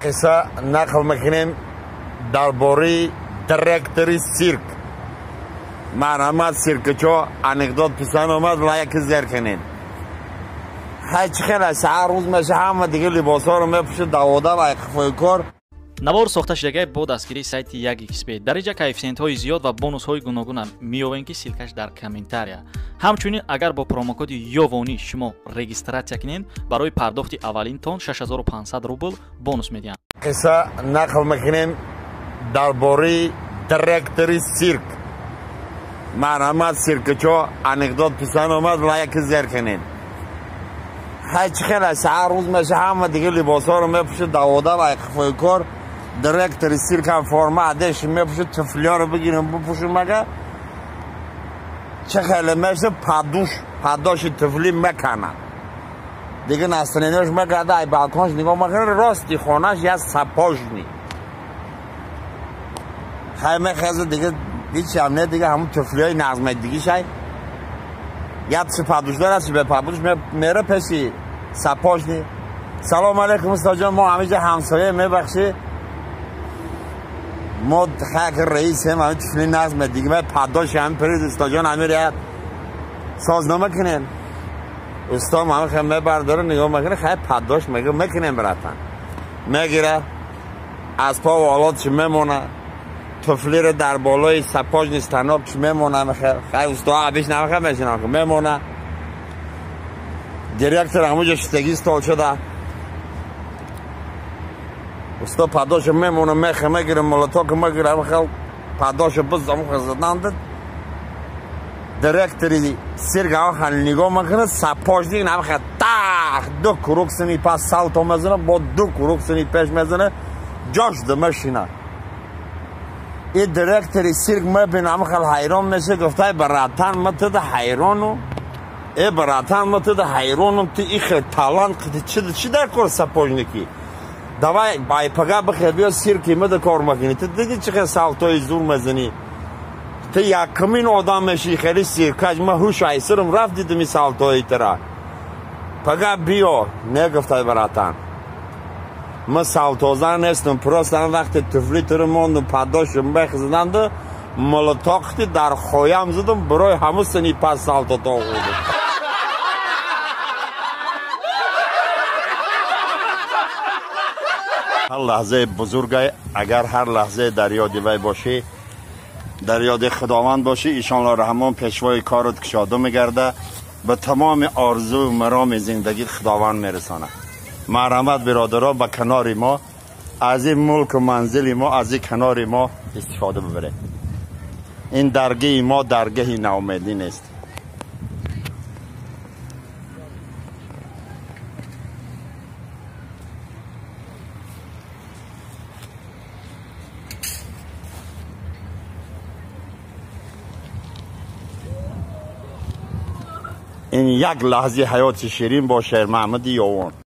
Қисса нақл мекунем дар бораи директори сирк. Марҳамат, сиркачо, анекдот писанд омад, лайк зер кунед. Ҳай чӣ хел аст, ҳар рӯз меша, ҳама дига либосҳоро мепӯшад, давода айқифои кор. Навор сохта шудагай бо дастгирии сайти 1xb. Дар инҷа коэффисиентҳои зиёд ва бонусҳои гуногунам меёвем, ки ссылка ш дар комментария. Ҳамчунин агар бо промокоди Ёвонӣ шумо регистрация кунед, барои пардохти аввалинтон 6500 рубл бонус медиҳанд. Қисса нақл мекунем дар бораи директори сирк. Марҳамат, сиркачо, анекдот писанд омад, лайк зер кунед. Ҳай чӣ хел аст, ҳар рӯз меша, ҳама дига либосҳоро мепӯшад, давода айқифои кор. Директори сирк ҳам форма адеш мепӯшад, туфлиёро бигирем бипӯшем, мага чӣ хеле меша, падуш падоши туфли мекана. Дига настроение ш мекарда, ай балконш нигоҳ мекунад, рости хонаш як сапожник. Хай мехеза, дига ҳичи ҳам не, дига ҳамун туфлиҳои нағзмеддигишай як чи падуш дорад, чи бепадуш мера пеши сапожник. Салом алейкум, устоҷон, мо ҳамиҷа ҳамсоя, мебахшӣ, мо хак раисем, ҳамин туфли нағзмеддиги ма падоши ҳамин перид, устоҷон, ҳамин як сознома кунем. Устом ҳамин хел мебардора, нигоҳ мекунад, хай падош мега мекунем, братан. Мегира, аз по олотши мемона, туфлиро дар болои сапожник станок чи мемона, хай усто абиш намехел мешинам, мемона. Директор ҳамуҷа шиштагӣ стол шуда. Усто падоша мемона, меха мегира, молоток мегира, ҳамин хел падоша биз ҳамин задан. Директори сирк ҳамин хел нигоҳ мекунад, сапожник ҳамин хел тах ду круг сини пас салто мезана, бо ду круг сини пеш мезана, ҷош димешина. И директори сирк мебина, ҳамин хел ҳайрон меша, гуфтай: братан, ма туда ҳайрону, э братан, ма туда ҳайронум, ту ихел талант чи дар кор сапожник ӣ? Давай байпага бихел, биё сирки мада кор макунӣ, ту диди чӣ хел салтои зур мезанӣ, ту якумин одам мешӣ хеле сиркач, ма ҳуш айсирам рафт, дидим и салтои тира, пага биё. Не, гуфтай, братан, ма салтозан нестам, просто ан вақте туфли туро мондум, падошу мех заданду, молотоқти дар хоям задам, барои ҳамун сини пас салто тоғудам. Ҳар лаҳзаи бузургай, агар ҳар лаҳзае дар ёди вай бошӣ, дар ёди Худованд бошӣ, иншоалло Раҳмон пешвои корот кушода мегарда, ба тамоми орзу мароми зиндагит Худованд мерасонад. Марҳамат, биродаро, ба канори мо, аз ин мулку манзили мо, аз ин канори мо истифода бибаред. Ин даргиҳи мо даргиҳи наумедӣ нест. Ин як лаҳзи ҳаёти ширин бо Шермаҳмади Ёвон.